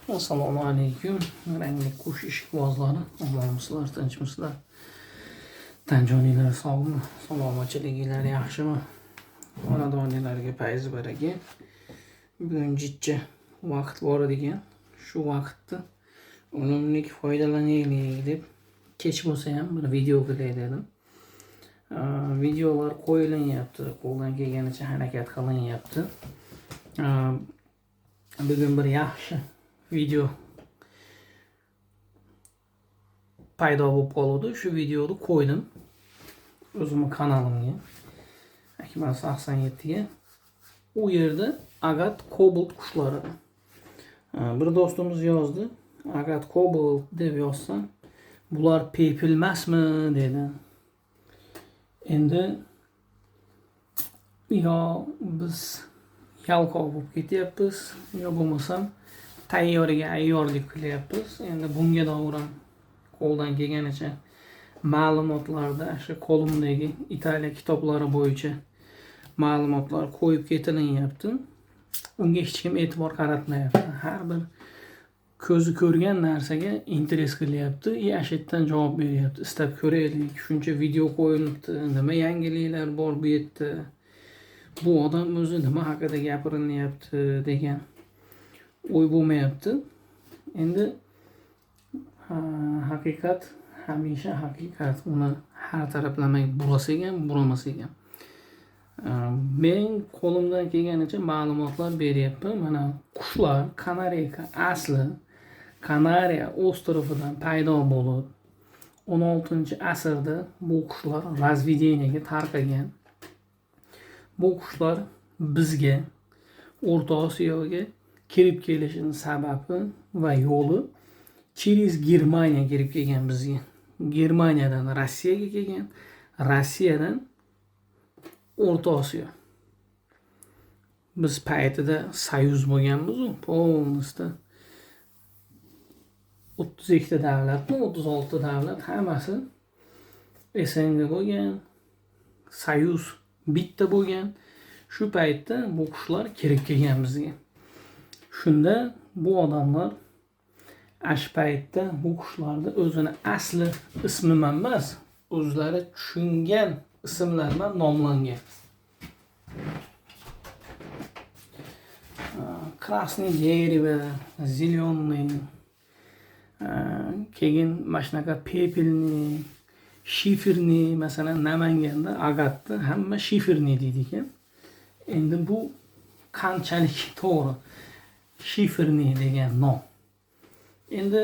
Assalomu alaykum. Rangli qush ishqibozlari, omonmisizlar, tinchmisizlar? Tan joninglar sog'mi? Salomatchiliginglar yaxshimi? Xonadoninglarga fayz baraka. Bugun jicha vaqt bor ekan. Shu vaqtni unumli foydalanaylik deb kech bo'lsa ham bir video qilay dedim. Videolar qo'yilyapti, qo'ldan kelganicha harakat qilinyapti. Bugun bir yaxshi video paydo bo'lib qoldi. Shu videoni qo'ydim o'zimni kanalimga. Akmal 87 ga. U yerda agat kobalt qushlari. Bir do'stimiz yozdi. Agat kobalt deb yozsam, bular pepel emasmi dedi. Endi yo biz yalqov bo'lib ketyapmiz, yo bo'lmasam tayyoriga ayyorlik qilyapmiz. Endi bunga doir qo'ldan kelganicha ma'lumotlarda shu qo'limdagi Italiya kitoblari bo'yicha ma'lumotlar qo'yib ketilyapti. Unga hech kim e'tibor qaratmayapti. Har bir ko'zi ko'rgan narsaga interes qilyapti, shu yerdan javob beryapti. Istab ko'raylik, shuncha video qo'yilibdi, nima yangiliklar bor bu yerda, bu odam o'zi nima haqida gapirilyapti degan o'y bo'lmayapti. Endi haqiqat hamisha haqiqat, uni har taraflama burasak ham, buramasak ham. Men qo'limdan kelganicha ma'lumotlar beryapman. Mana qushlar Kanarika asli Kanariya ostrovidan paydo bo'lib, 16-asrda bu qushlar razvedeniyaga tarqagan. Bu qushlar bizga, O'rta Osiyoga kirib kelishining sababi va yo'li через Germaniya kirib kelgan bizga. Germaniyadan Rossiyaga kelgan, Rossiyadan O'rta Osiyo. Biz paytida soyuz bo'lganmiz-u, полностью 32 ta davlatmi, 36 davlat hammasi SNG bo'lgan, soyuz bitta bo'lgan. Shu paytda bu qushlar kirib kelgan bizga. Shunda bu odamlar ash paytda bu qushlarni o'zini asli ismi emas, o'zlari tushungan ismlar bilan nomlangan. Krasный дерево, зеленый, keyin mana shunaqa pepelniy, shiferniy, masalan, Namanganda agatni hamma shiferniy deydi ekan. Endi bu qanchalik to'g'ri shiferniy degan nom. Endi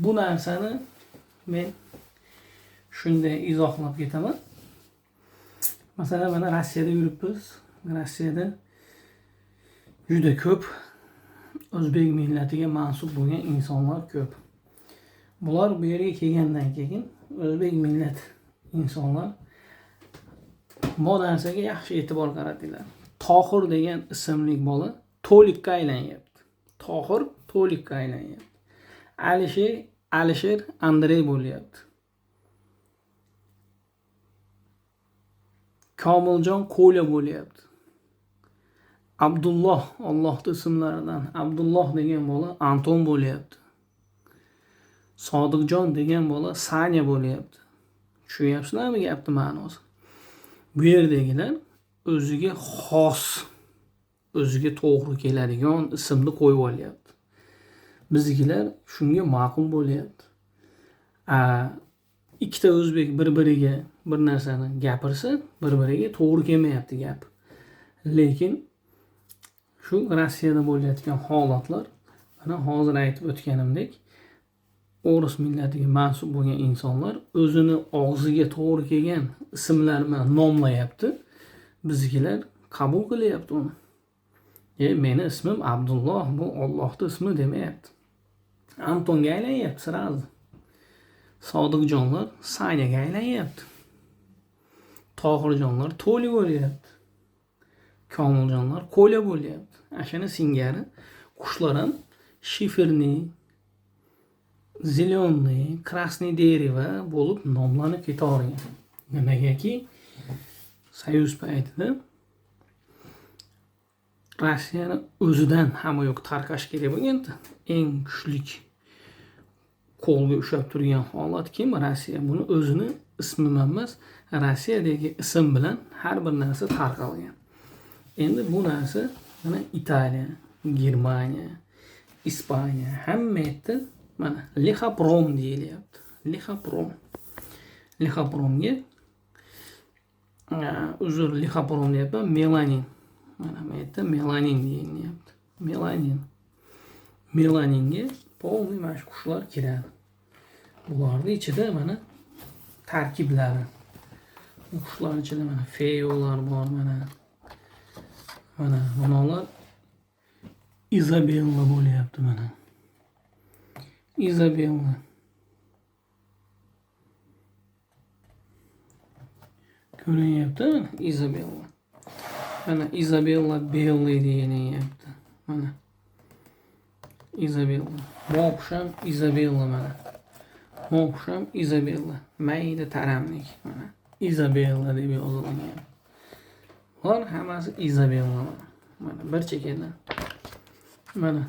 bu narsani men shunday izohlab ketaman. Masalan, mana Rossiyada yuribmiz. Rossiyada juda ko'p o'zbek millatiga mansub bo'lgan insonlar ko'p. Bular bu yerga kelgandan keyin o'zbek millat insonlar bu narsaga yaxshi e'tibor qaratdilar. Tohir degan ismli bola Tolikka aylanyapti. Tohir Tolikka aylanyapti. Alisher Andrey bo'lyapti. Komiljon Qo'lya bo'lyapti. Abdulloh, Allohning ismlaridan Abdulloh degan bola Anton bo'lyapti. Sodiqjon degan bola Sanya bo'lyapti. Tushunyapsizlarmi gapni ma'nosi? Bu yerdagilar o'ziga xos, o'ziga to'g'ri keladigan ismni qo'yib olyapti. Biznikilar shunga ma'qul bo'lyapti. Ikkita o'zbek bir-biriga bir narsani gapirsa, bir-biriga to'g'ri kelmayapti gap. Lekin shu Rossiyada bo'layotgan holatlar, mana hozir aytib o'tganimdek, o'ris millatiga mansub bo'lgan insonlar o'zini og'ziga to'g'ri kelgan ismlar bilan nomlayapti. Biznikilar qabul qilyapti uni. Meni ismim Abdulloh, bu Allohning ismi demayapti. Antonga aylanyapti sразу. Sodiqjonlar Sanyaga aylanyapti. Tohirjonlar To'li bo'lyapti. Komiljonlar Qo'lya bo'lyapti. Ashuni singari qushlar ham shiferniy, зеленый, красный дерево bo'lib nomlanib ketavergan. Nimagaki soyuz paytida Rossiyani o'zidan hamma yo'q tarqash kerak bo'lgan. Eng kuchli qo'lga ushlab turgan holat kim? Rossiya. Buni o'zini ismi emas, Rossiyadagi ism bilan har bir narsa tarqalgan. Endi bu narsa mana Italiya, Germaniya, Ispaniya hamma yerda mana Lixaprom deyilyapti. Lixaprom. Lixapromga uzr, Lixaprom deyapman, melanin. Mana bu yerda melanin deyilyapti. Melanin. Melaninga полный mana shu qushlar kiradi. Bularning ichida mana tarkiblari. Bu qushlar ichida mana feyolar bor, mana. Mana bunalar Izabella bo'lyapti mana. Izabella. Ko'rinyapti Izabella. Mana Izabella Belli deyilyapti. Mana Izabella. Bu qush ham Izabella mana. Bu qush ham Izabella. Mayda taramlik mana. Izabella deb yozilgan. Bular hammasi Izabella mana. Mana bir chekkadan. Mana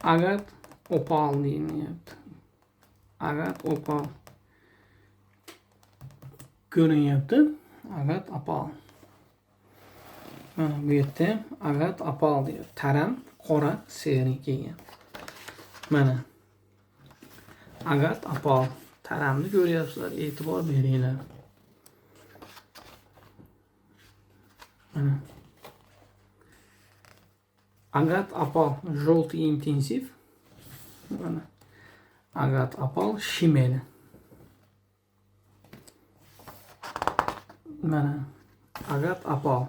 Agat Opal deyilyapti. Agat Opal. Ko'rinyapti. Agat Opal. Mana bu yerda ham Agat Opal deyapti. Taram qora seri kelgan. Mana Agat Opal. Taramni ko'ryapsizlar, e'tibor beringlar. Mana Agat Opal желтый intensiv. Mana Agat Opal shimeli. Mana Agat Opal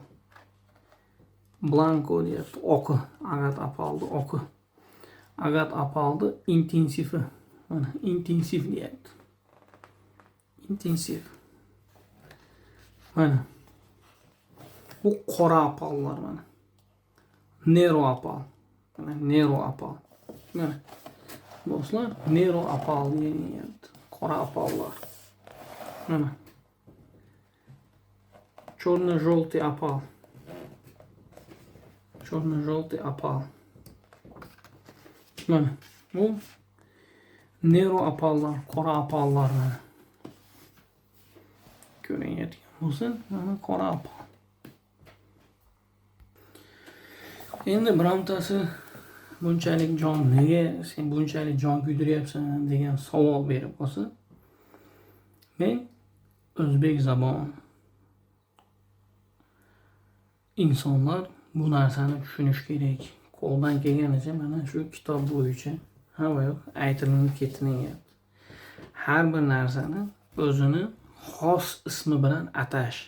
Blanco deyapti, oqi. Agat Opalni oqi. Agat Opalni intensivi. Mana intensiv deyapti. Intensiv. Mana bu qora opallar mana. Nero opal. Mana Nero opal. Mana do'stlar, Nero opal deyapti. Qora opallar. Mana черно-желтый opal. Черно-желтый opal. Mana bu Nero opallar, qora opallar mana. Ko'rinayotgan bo'lsa, mana qora opal. Endi birontasi bunchalik jon nega sen bunchalik jon kuydiryapsan degan savol berib qolsa, men o'zbek zabon insonlar bu narsani tushunish kerak. Qo'ldan kelganicha mana shu kitob bo'yicha hamma yo'q aytilinib ketilyapti. Har bir narsani o'zini xos ismi bilan atash,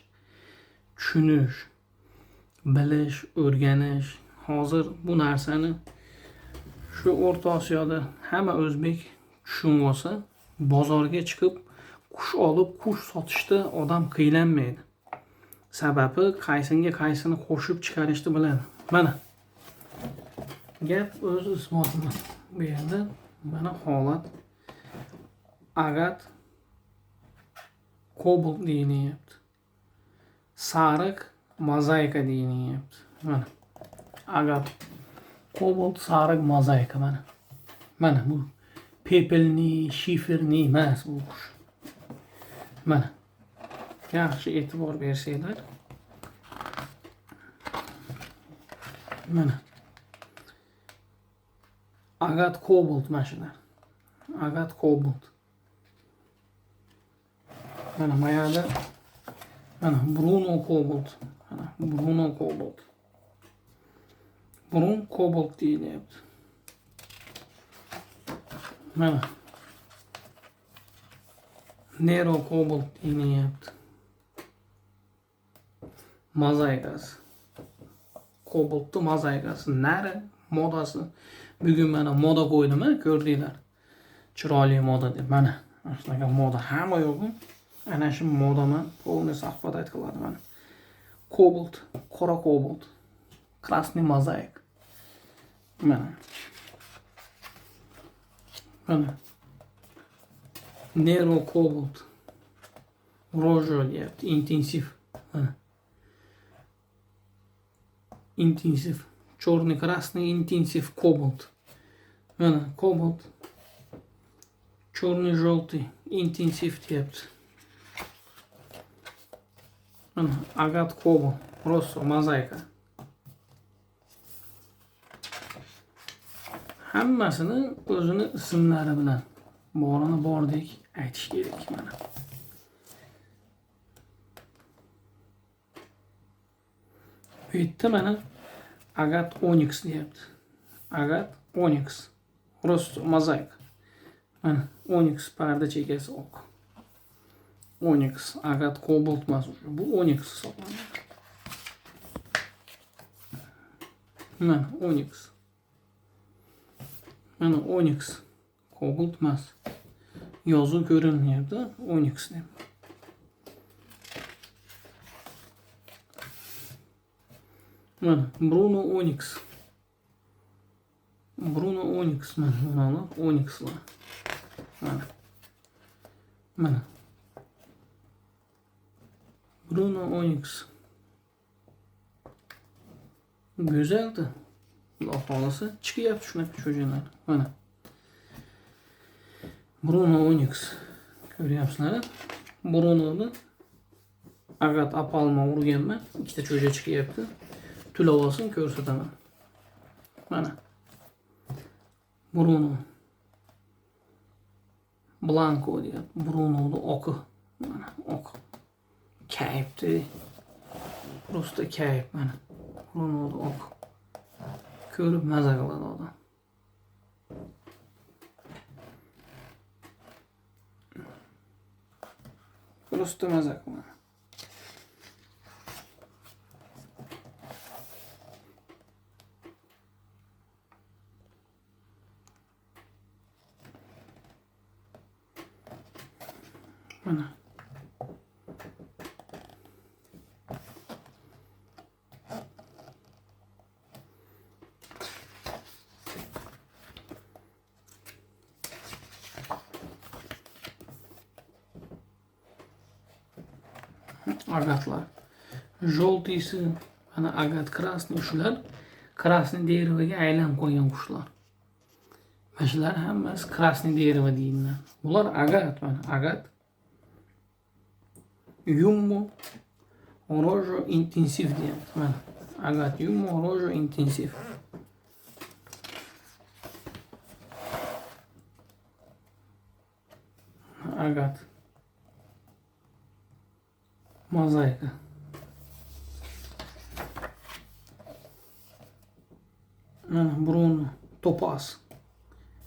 tushunish, bilish, o'rganish. Hozir bu narsani shu O'rta Osiyoda hamma o'zbek tushunib olsa, bozorga chiqib qush olib qush sotishda odam qiylanmaydi. Sababi qaysinga qaysini qo'shib chiqarishni biladi. Mana gap o'z isbotini. Bu yerda mana holat Agat Kobalt deyilyapti. Sariq mozaika deyilyapti. Mana Agat Kobalt sariq mozaika mana. Mana bu pepelni, shiferni emas bu qush. Mana yaxshi e'tibor bersanglar. Mana Agat Kobalt mana shular. Agat Kobalt. Mana bu yerda mana Bruno Kobalt. Mana Bruno Kobalt. Brun Kobalt deyilyapti. Mana Nero Kobalt deyilyapti. Mozaikasi. Kobaltni mozaikasi. Nari modasi. Bugun mana moda qo'ydim, ko'rdinglar. Chiroyli moda deb. Mana shunaqa moda hamma yo'q. Ana shu modaman полный совпадать qiladi mana. Kobalt, qora kobalt. Красный mozaik. Mana. Mana. Nero Kobalt. Rojo deyapti, intensiv. Mana. Intensiv. Черный, красный, intensiv, kobalt. Mana kobalt. Черный, желтый, intensiv deyapti. Mana agat kobalt, rosso, mozaika. Hammasini o'zini ismlari bilan borini bordek aytish kerak mana. Bu yerda mana agat onyx deyapti. Agat onyx, rosso, mozaika. Mana onyx parda chekasi oq. Onyx, agat kobalt emas, bu onyx hisoblanadi. Mana onyx. Mana onyx, kobalt emas. Yozuv ko'rinmayapti, onyx deb. Mana Bruno Onyx. Bruno Onyx mana mana Onyxlar. Mana. Mana. Bruno Onyx. Go'zaldi. Xudo xohlasa chiqyapti shunaqa cho'jalar. Mana. Bruno Onyx. Ko'ryapsizlar? Brunoni agat apalma urganman. Ikkita cho'ja chiqyapti. To'lab olsin, ko'rsataman. Mana. Bruno. Blanco deyapti. Brunoni oqi. Mana oq. Kayfdi. Prosta kayf mana. Brunoni oq. Ko'rib maza qiladi odam. Prosta maza qiladi. Mana. Agatlar. Желтыйsi, mana agat krasniy, shular krasniy derevoga aylanib qolgan qushlar. Mana shular hammasi krasniy derevo deyiladi. Bular agat, mana agat. Yummo rojo intensiv deyapti. Mana agat yummo rojo intensiv. Agat. Mozaika. Mana Bruno topaz.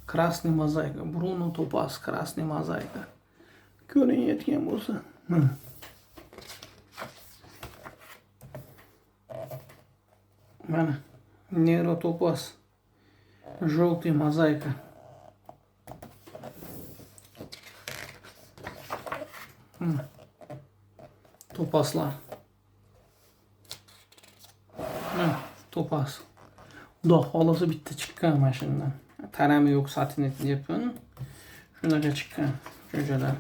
Krasniy mozaika. Bruno topaz, krasniy mozaika. Ko'rinayotgan bo'lsa. Mana. Mana Nero topaz. Желтый mozaika. Mana. Topazlar. Mana topaz. Xudo xohlasa bitta chiqqan mana shundan. Tarami yo'q satinet deyapman. Shunaqa chiqqan jo'jalar.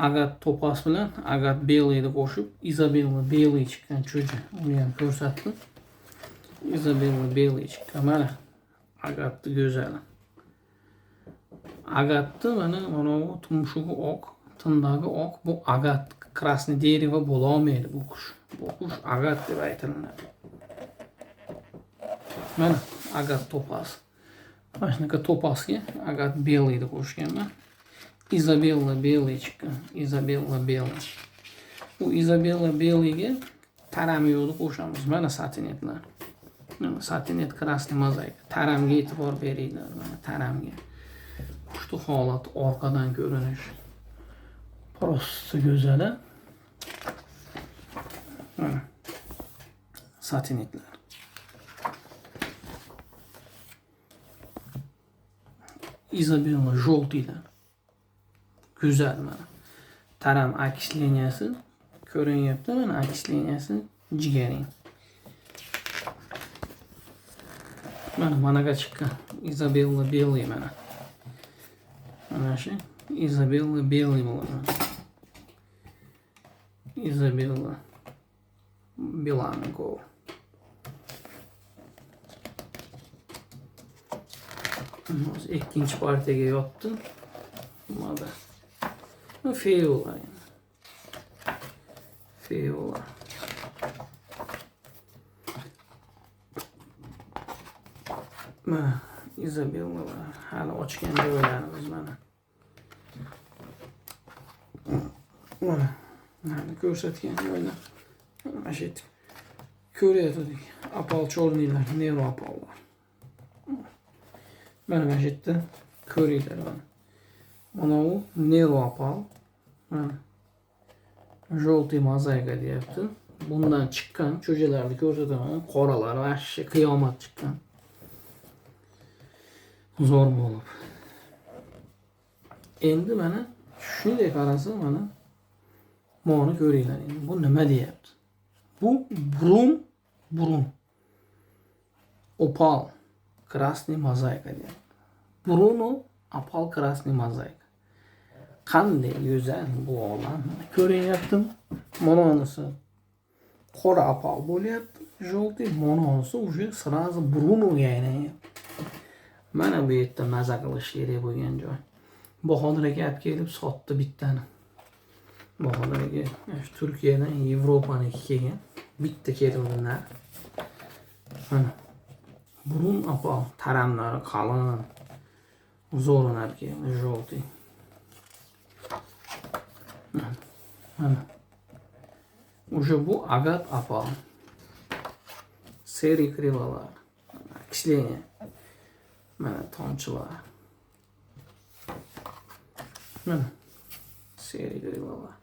Agat topaz bilan agat beliyni qo'shib Izabella beliy chiqqan jo'ja. Uni ham ko'rsatdim. Izabella beliy chiqqan. Mana agatni go'zali. Agatni mana bu tumshug'i oq, tindagi oq. Bu agat krasniy derevo bo'la olmaydi bu qush. Bu qush agat deb aytiladi. Mana agat topaz. Mana shunaqa topazga agat beliyni qo'shganman. Izabella beliy chiqqan. Izabella beliy. Bu Izabella beliyga taram yo'lni qo'shamiz. Mana satinetlar. Mana satinet krasniy mozaika. Taramga e'tibor beringlar. Mana taramga. Qushni holati orqadan ko'rinish. Prosta go'zal. Mana satinetlar. Izabella желтыйlar. Go'zal mana. Taram okisleniyasi ko'rinyapti. Mana okisleniyasi jigaring. Mana managa chiqqan Izabella beliy mana. Mana shu Izabella beliy bo'ladi. Izabella Bilanko. Hozir ikkinchi partiyaga yotdi. Nimada? Feola endi. Feola. Mana Izabella hali ochgan joylarimiz mana. Mana hali ko'rsatgan joylar. Mana shu yerda ko'rayotgandik. Opal chorniylar, nero opallar. Mana shu yerda ko'ringlar mana. Mana u nero opal. Mana Желтый mozaika deyapti. Bundan chiqqan cho'jalarni ko'rsataman. Qoralar vahshiy qiyomat chiqqan. Zo'r bo'lib. Endi mana shunday qarasa mana buni ko'ringlar endi. Bu nima deyapti? Bu burun. Opal красный mozaika deyapti. Bruno opal красный mozaika. Qanday go'zal bu olam. Ko'rinyaptimi? Mononisi qora opal bo'lyapti, желтый mononisi уже сразу Brunoga aylanyapti. Mana bu yerda maza qilish kerak bo'lgan joy. Bahodir aka olib kelib sotdi bittani. Bahodir aka shu Turkiyadan Yevropaniki kelgan. Bitta keluvdi narx. Mana burun opal, taramlari qalin. Zo'rini olib keldi, желтый. Mana. Уже bu agat opal. Seri krivalar. Окисление. Mana tomchilar. Mana seri krivalar.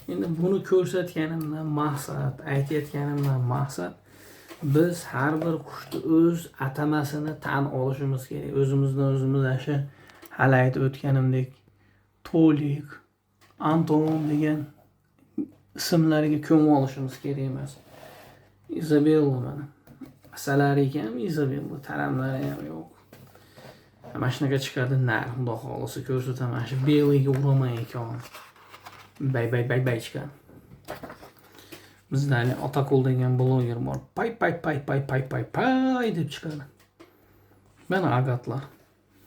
Endi buni ko'rsatganimdan maqsad, aytayotganimdan maqsad biz har bir qushni o'z atamasini tan olishimiz kerak. O'zimizdan o'zimiz shu hali aytib o'tganimdek Tolik, Anton degan ismlarga ko'mib olishimiz kerak emas. Izabella mana. Asalari ekan Izabella, taramlari ham yo'q. Mana shunaqa chiqadi nar, xudo xohlasa ko'rsataman. Shu beliga uraman ekan. Bay bay bay bay chiqadi. Bizda hali Otakul degan bloger bor. Pay pay pay pay pay pay pay deb chiqadi. Mana agatlar.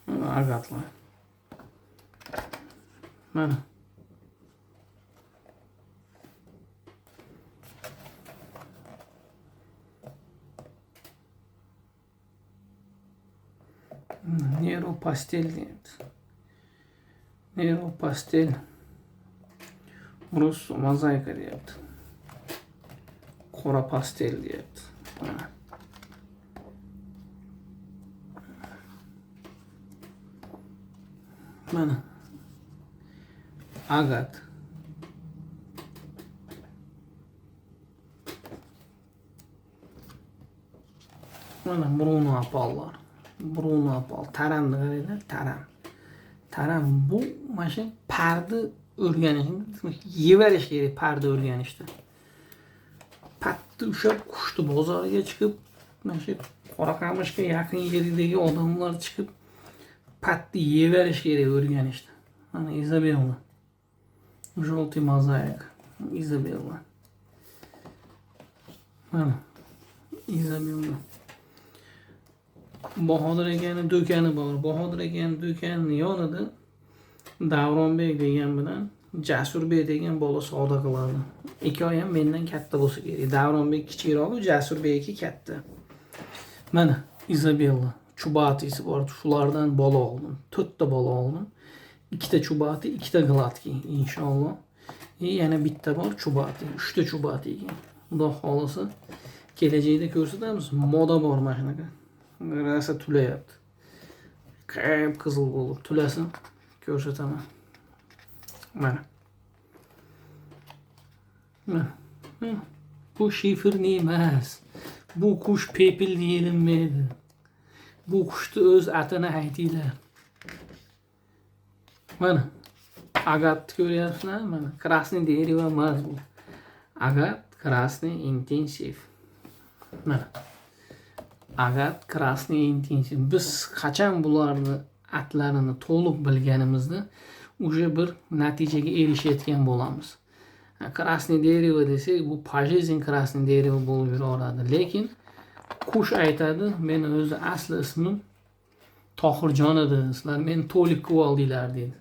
Mana agatlar. Mana. Nero pastel deyapti. Nero pastel. Rus mozaika deyapti. Qora pastel deyapti. Mana. Mana. Agat. Mana Bruno opallar. Bruno opal. Taramni qaranglar, taram. Taram bu mana shu parni o'rganishni yevarish kerak, parni o'rganishda. Patni ushlab qushni bozorga chiqib, mana shu Qoraqamishga yaqin yerdagi odamlar chiqib patni yevarish kerak o'rganishda. Mana Izabella. Желтый mozaik. Izabella. Mana Izabella. Bahodir akani do'koni bor. Bahodir akani do'konining yonida Davronbek degan bilan Jasurbek degan bola savdo qiladi. Ikkovi ham mendan katta bo'lsa kerak. Davronbek kichikroq, Jasurbek katta. Mana Izabella chubatisi bor. Shulardan bola oldim. 4 ta bola oldim. 2 ta chubati, 2 ta gladki inshaalloh. Yana bitta bor chubati, 3 ta chubati ekan. Xudo xohlasa kelajakda ko'rsatamiz. Moda bor mana shunaqa. Rosa tulayapti. Qip qizil bo'lib tulasin ko'rsataman. Mana. Mana. Bu shifrni emas. Bu qush pepel deyilmaydi. Bu qushni o'z atini aytinglar. Mana agatni ko'ryapsizlar, mana krasniy дерево emas bu. Agat krasniy intensiv. Mana agat krasniy intensiv. Biz qachon bularni atlarini to'liq bilganimizda уже bir natijaga erishayotgan bo'lamiz. Krasniy дерево desak, bu по жизни krasniy дерево bo'lib yuraveradi. Lekin qush aytadi, meni o'zi asli ismim Tohirjon edi, sizlar meni to'lik qilib oldinglar deydi.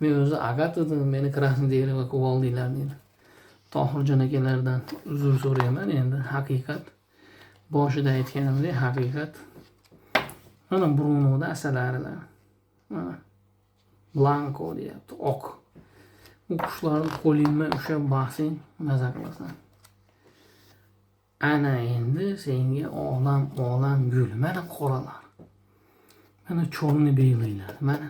Men o'zi agat edim, meni Krasnoy Derevo qilib oldinglar deydi. Tohirjon akalardan uzr so'rayman, endi haqiqat. Boshida aytganimdek haqiqat. Mana Brunoda asalarilar. Mana Blanco deyapti, oq. Bu qushlarni qo'lingga ushlab boqsang, maza qilasan. Ana endi senga olam olam gul. Mana qoralar. Mana chorni beliylar. Mana.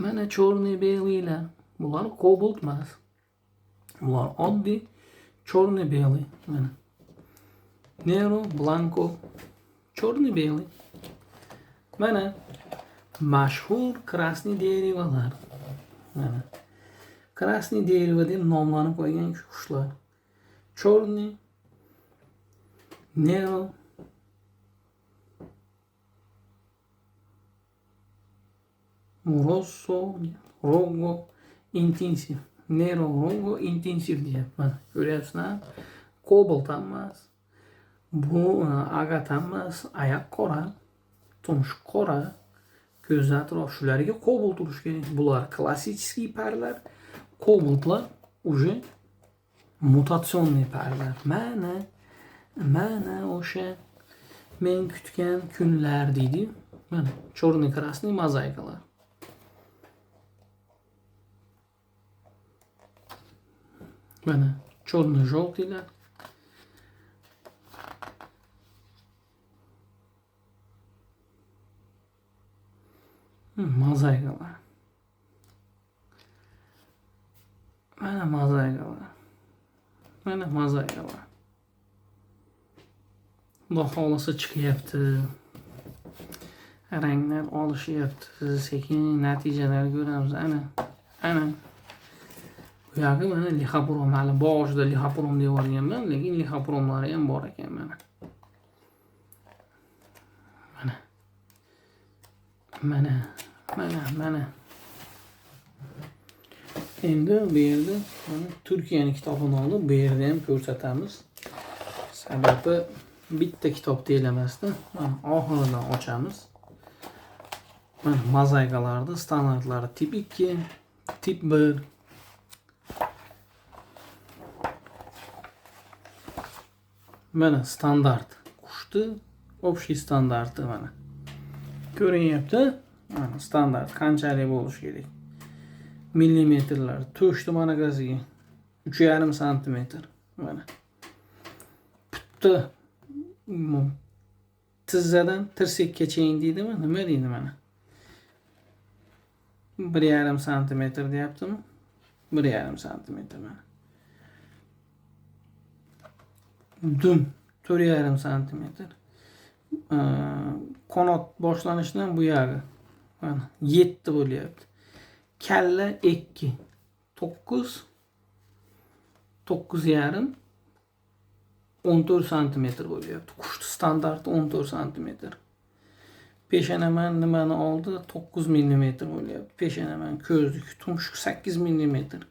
Mana chorni beliylar. Bular kobalt emas. Bular oddiy chorni beliy. Mana. Nero, Blanco, chorni beliy. Mana mashhur Krasnoy Derevolar. Mana. Krasnoy Derevo deb nomlanib qo'ygan qushlar. Chorni, Nero, Rosso, Rogo, Intensiv. Nero, Rogo, Intensiv deyapman. Ko'ryapsizlar? Kobalt ham emas. Bu agat ham emas, oyoq qora, tumshuq qora, ko'z atrof shularga kobalt urish kerak. Bular klassический parlar, kobaltlar уже mutatsionniy parlar. Mana, mana o'sha men kutgan kunlar deydi. Mana chorni krasniy mozaikalar. Mana chorni jovtiylar. Mozaikalar. Mana mozaikalar. Mana mozaikalar. Xudo xohlasa chiqyapti. Ranglar olishyapti. Sekin natijalar ko'ramiz. Ana, ana. Bu yog'i mana lixaprom, hali boshida lixaprom deb yuborganman, lekin lixapromlari ham bor ekan mana. Mana. Mana, mana, mana. Endi bu yerda mana Turkiyaning kitobini olib, bu yerda ham ko'rsatamiz. Sababi bitta kitob deyilmasdi. Mana oxiridan ochamiz. Mana mozaikalarda standartlari tip 2, tip 1. Mana standart qushni общий standarti mana. Ko'rinyapti. Mana standart qanchalik bo'lishi kerak? Millimetrlar. To'shni manaqasiga 3,5 santimetr. Mana. Putta tizzadan tirsakkacha deydimi? Nima deydi mana? 1,5 santimetr deyaptimi? 1,5 santimetr mana. Dum 4,5 santimetr. Qanot boshlanishidan bu yog'i mana 7 bo'lyapti. Kalla 2, 9, 9,5, 14 santimetr bo'lyapti. Qushni standarti 14 santimetr. Peshanaman nimani oldi? 9 millimetr bo'lyapti. Peshanaman ko'zlik, tumshuq 8 millimetr.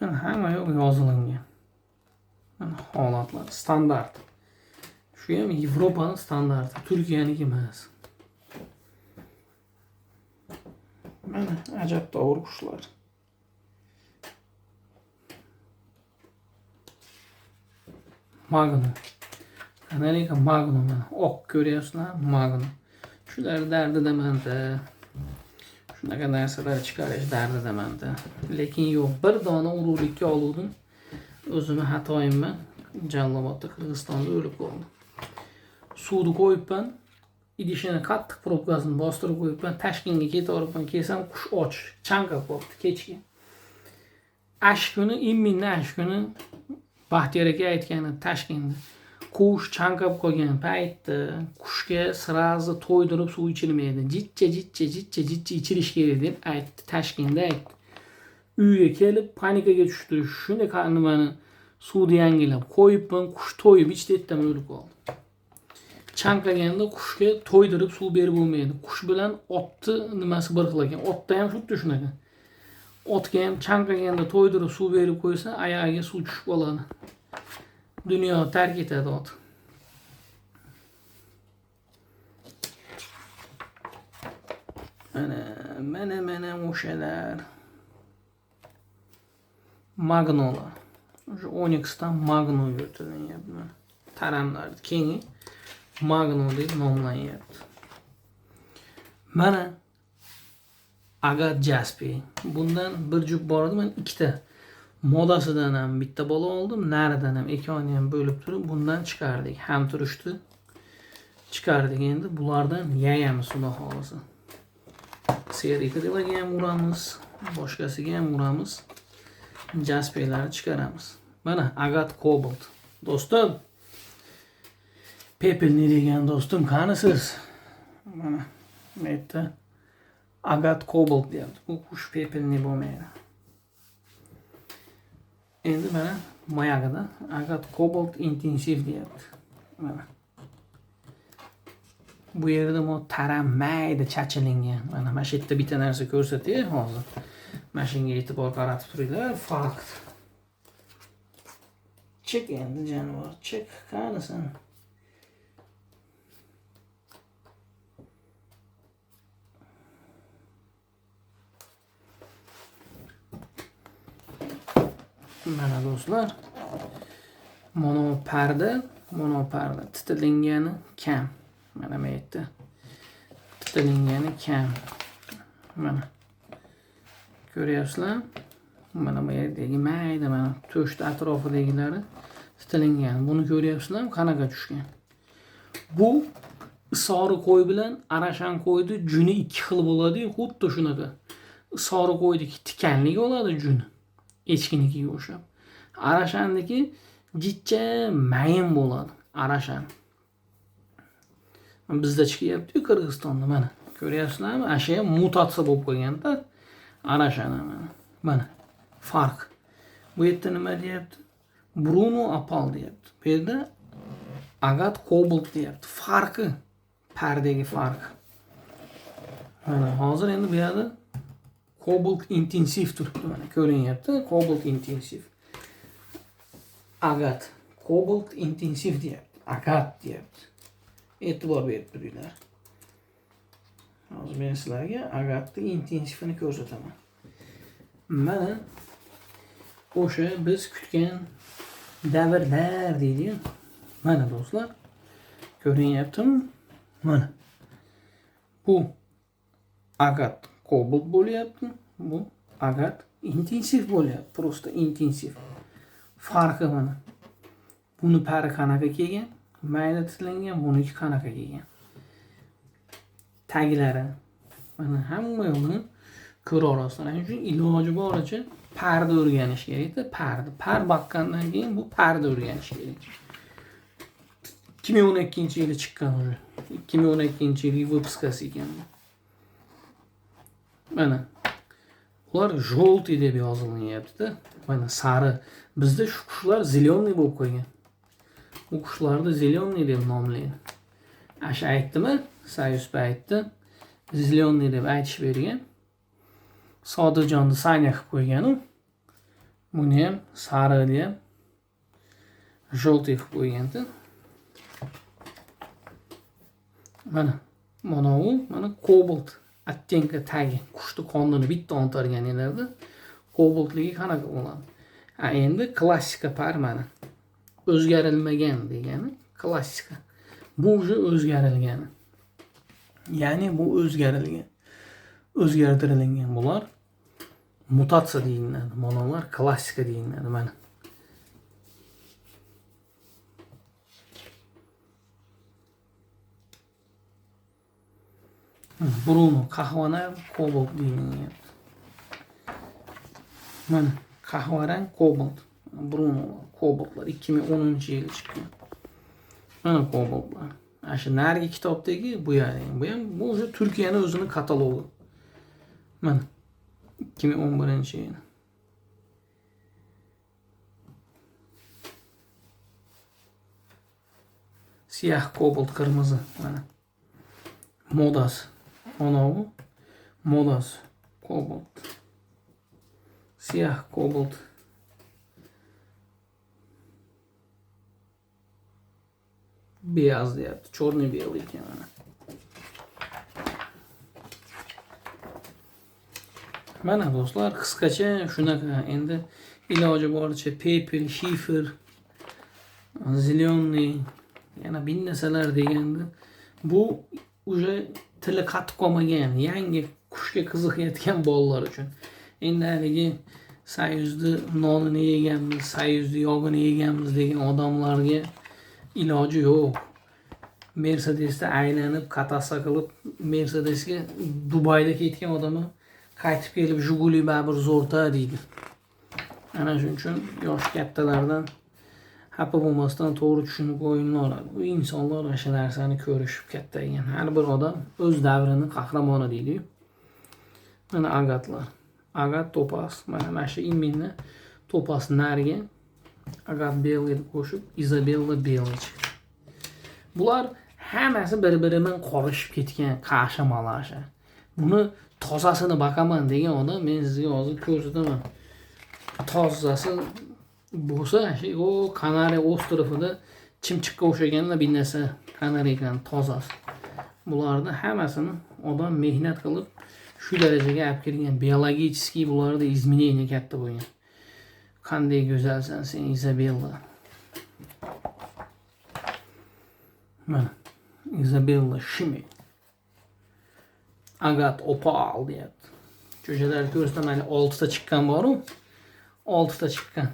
Mana hamma yo'q yozilgan. Mana holatlar standart. Shu ham Yevropaning standarti, Turkiyaniki emas. Mana ajabtovur qushlar. Magnum. Kanarika Magnum mana oq ko'ryapsizlar, Magnum. Shular dardidamanda. Shunaqa narsalar chiqarish dardidamanda. Lekin yo'q, bir dona urug'likka oluvdim. O'zimni xatoyimman. Jalolobodda, Qirg'izistonda o'lib qoldi. Suvni qo'yibman, idishini qattiq probkasini bostirib qo'yibman, Toshkentga ketaveribman, kelsam qush och, chanqab qolibdi kechki. Ash kuni, imminni ash kuni Baxtiyor aka aytgani Toshkentda qush chanqab qolgan paytda qushga srazi to'ydirib suv ichilmaydi. Jichcha jichcha jichcha jichcha ichilish kerak deb aytdi, Toshkentda aytdi. Uyga kelib panikaga tushdi. Shunday nimani suvni yangilab qo'yibman, qush to'yib ichdi, ertaman o'lib qoldi. Chanqaganda qushga to'ydirib suv berib bo'lmaydi. Qush bilan otni nimasi bir xil ekan. Otda ham xuddi shunaqa. Otga ham chanqaganda to'ydirib suv berib qo'ysa, oyog'iga suv tushib qoladi. Dunyo tark etadi ot. Mana, mana, mana o'shalar. Magnolar. O'sha Onyxdan Magno yuritilyapti mana. Taramlar kengi Magno deb nomlanyapti. Mana Agat Jaspi. Bundan bir juft bor edi, men ikkita modasidan ham bitta bola oldim, naridan ham ikkovini ham bo'lib turib bundan chiqardik. Ham turishdi. Chiqardik endi bulardan yayamiz xudo xolasa. Seriklarga ham uramiz, boshqasiga ham uramiz. Jaspilarni chiqaramiz. Mana Agat Cobalt. Do'stim, Pepelni degan do'stim, qanisiz? Mana bu yerda Agat Cobalt deyapti. Bu qush pepelni bo'lmaydi. Endi mana mayagida Agat Cobalt intensiv deyapti. Mana. Bu yerda mo taram mayda chachilingan. Mana shu yerda bitta narsa ko'rsatay hozir. Mana shunga e'tibor qaratib turinglar, fakt. Chiq endi jonivor, chiq, qanisan? Mana do'stlar, monoparda titilingani kam. Mana bu yerda titilingani kam. Mana ko'ryapsizlar? Mana bu yerdagi mayda mana to'shni atrofidagilari titilingan. Buni ko'ryapsizlarmi? Qanaqa tushgan? Bu sori qo'y bilan arashan qo'yni juni ikki xil bo'ladi-yu, xuddi shunaqa. Sori qo'yniki tikanli bo'ladi juni, echkinikiga o'xshab. Arashandiki jicha mayin bo'ladi, arashan. Bizda chiqyapti-yu Qirg'izistonda mana. Ko'ryapsizlarmi? Ana shu ham mutatsiya bo'lib qolganda arashan mana. Mana farq. Bu yerda nima deyapti? Bruno Opal deyapti. Bu yerda Agat Cobalt deyapti. Farqi, pardagi farq. Mana hozir endi bu yerda Cobalt intensiv turibdi mana ko'rinyapti. Cobalt intensiv. Agat Cobalt intensiv deyapti. Agat deyapti. E'tibor berib turinglar. Hozir men sizlarga Agatning intensivini ko'rsataman. Mana o'sha biz kutgan davrlar deydi-yu. Mana do'stlar, ko'rinyaptimi? Mana bu Agat Cobalt bo'lyapti, bu Agat intensiv bo'lyapti, prosta intensiv. Farqi mana. Buni pari qanaqa kelgan? Mayda titlangan, buniki qanaqa kelgan? Taglari mana hamma yo'lini ko'ra olasizlar. Shuning uchun iloji boricha parni o'rganish kerakda, parni. Par boqqandan keyin bu parni o'rganish kerak. 2012-yili chiqqan уже. 2012-yilgi выпускasi ekan bu. Mana ular жёлтый deb yozilyapti-da. Mana sari. Bizda shu qushlar зелёный bo'lib qolgan. Bu qushlarni зелёный deb nomlaydi. Asha aytdimi? Sayus aytdi. Зелёный deb aytish bergan. Sodiqjonni Sanya qilib qo'ygan u. Buni ham sari deb жёлтый qilib qo'ygandi. Mana mana u, mana kobalt оттенка tagi qushni qonini bitta ontarganinglarda kobaltligi qanaqa bo'ladi? Ha, endi klassika par mana. O'zgarilmagan degani klassika. Bu уже o'zgarilgani. Ya'ni bu o'zgarilgan. O'zgartirilgan bular mutatsiya deyiladi. Mana ular klassika deyiladi mana. Bruno qahvarang kobalt deyilyapti. Mana qahvarang kobalt. Bruno kobaltlar 2010-yil chiqqan. Mana kobaltlar. Ana shu narigi kitobdagi bu ya'ni bu ham bu o'sha Turkiyaning o'zini katalogi. Mana 2011-yil. Siyah kobalt qirmizi mana. Modasi. Mana bu modasi kobalt. Siyah kobalt. Beyaz deyapti. Chorni белый ekan mana. Mana do'stlar, qisqacha shunaqa. Endi iloji boricha pepel, shifr, зеленый, yana bir narsalar deganda bu уже tili qatib qolmagan, yangi qushga qiziqayotgan bolalar uchun. Endi haligi Soyuzni nonini yeganmiz, Soyuzni yog'ini yeganmiz degan odamlarga iloji yo'q. Mercedesda aylanib, katasa qilib, Mercedesga Dubayda ketgan odam qaytib kelib Jiguli baribir zo'rta deydi. Ana shuning uchun yosh kattalardan xafa bo'lmasdan to'g'ri tushunib o'yinni oladi. U insonlar o'sha narsani ko'rishib kattaygan. Har bir odam o'z davrining qahramoni deydi-yu. Mana agatlar. Agat topaz. Mana shu именно topaz nariga agat белый deb qo'shib Izabella белый chiqdi. Bular hammasi bir-biri bilan qorishib ketgan qasha malasha. Buni tozasini baqaman degan odam men sizga hozir ko'rsataman. Tozasi bo'lsa, o Kanariya ostrovida chimchiqqa o'xshaganlar bir narsa Kanariyaning tozasi. Bularni hammasini odam mehnat qilib shu darajaga olib kelgan. Biologический bularda изменение katta bo'lgan. Qanday go'zalsan sen Izabella. Mana Izabella Shimi. Agat opal deyapti. Cho'jalar ko'rsataman, 6 ta chiqqan bor-u. 6 ta chiqqan.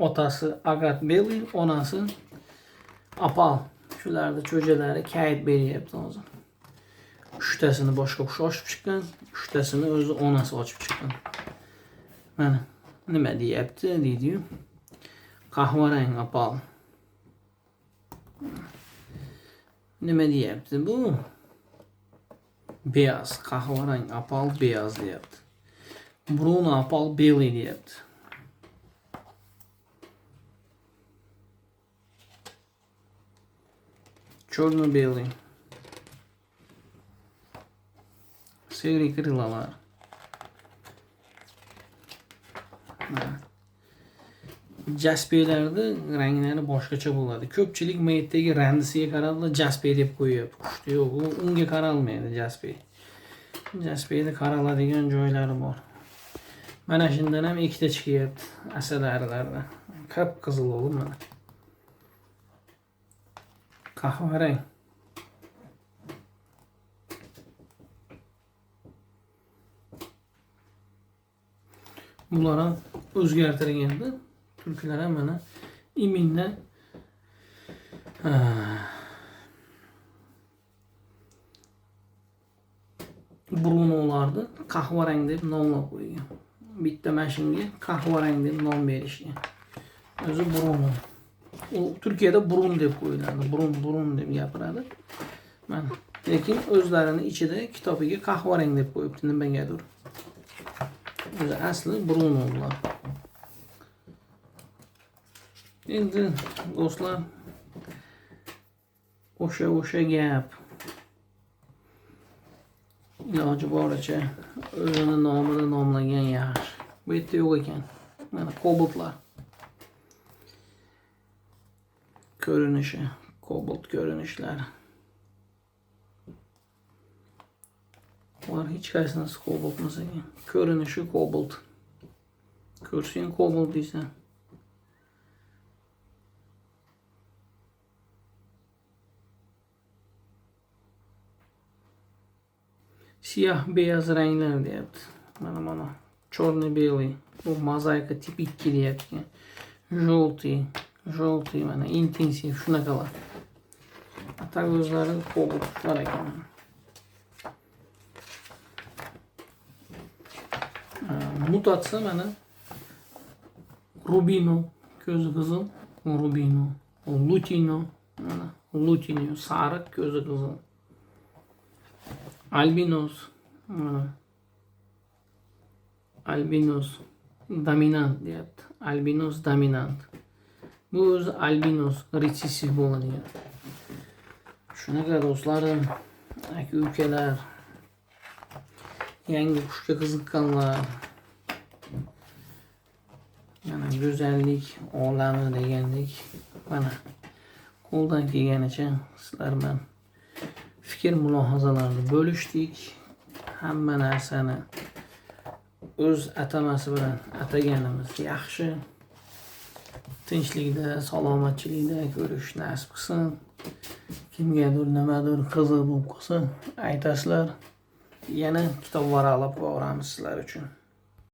Otasi agat белый, onasi opal. Shularni cho'jalari kayt beryapti hozir. 3 tasini boshqa qush ochib chiqqan, 3 tasini o'zi onasi ochib chiqqan. Mana nima deyapti deydi-yu. Qahvarang opal. Nima deyapti bu? Beyaz, qahvarang opal beyaz deyapti. Bruno opal белый deyapti. Черно-белый. Серый крылалар. Jasperlarni ranglari boshqacha bo'ladi. Ko'pchilik maytdagi randisiga qarab jasper deb qo'yapti. Qushdi yo'q, u unga qaralmaydi jasper. Jasperni qaraladigan joylari bor. Mana shundan ham ikkita chiqyapti asalarilarda. Qip-qizil bo'lib mana. Qahvarang. Bular ham o'zgartirganda tulkilar ham mana именно Brunolarni qahvarang deb nomlab qo'ygan. Bitta mashinga qahvarang deb nom berishgan. O'zi Bruno. U Turkiyada Brun deb qo'yiladi. Brun, Brun deb gapiradi. Mana. Lekin o'zlarini ichida kitobiga qahvarang deb qo'yibdi nimagadir. O'zi asli Bruno bular. Endi do'stlar, o'sha gap. Iloji boricha o'zini nomini nomlagan yaxshi. Bu yerda yo'q ekan. Mana kobaltlar. Ko'rinishi, kobalt ko'rinishlari. Ular hech qaysinisi kobalt emas ekan. Ko'rinishi kobalt. Ko'rsang kobalt deysan. Siyah beyaz ranglar deyapti. Mana mana черный белый. Bu mozaika tip 2 deyapti. Желтый, желтый mana intensiv shunaqalar. Atak o'zlari kobaltlar ekan. Mutatsiya mana Rubino ko'zi qizil, Rubino, Lutino mana Lutino sariq ko'zi qizil. Albinos mana albinos dominant deyapti. Albinos dominant. Bu o'zi albinos retsessiv bo'ladigan. Shunaqa do'stlarim, aka ukalar, yangi qushga qiziqqanlar, mana go'zallik olami degandek, mana qo'ldan kelganicha sizlar bilan fikr mulohazalarni bo'lishdik. Hamma narsani O'z atamasi bilan ataganimiz yaxshi. Tinchlikda, salomatchilikda ko'rish nasib qilsin. Kimgadir nimadir qiziq bo'lib qolsa, aytasizlar. Yana kitob varaqlab qo'yaveramiz sizlar uchun.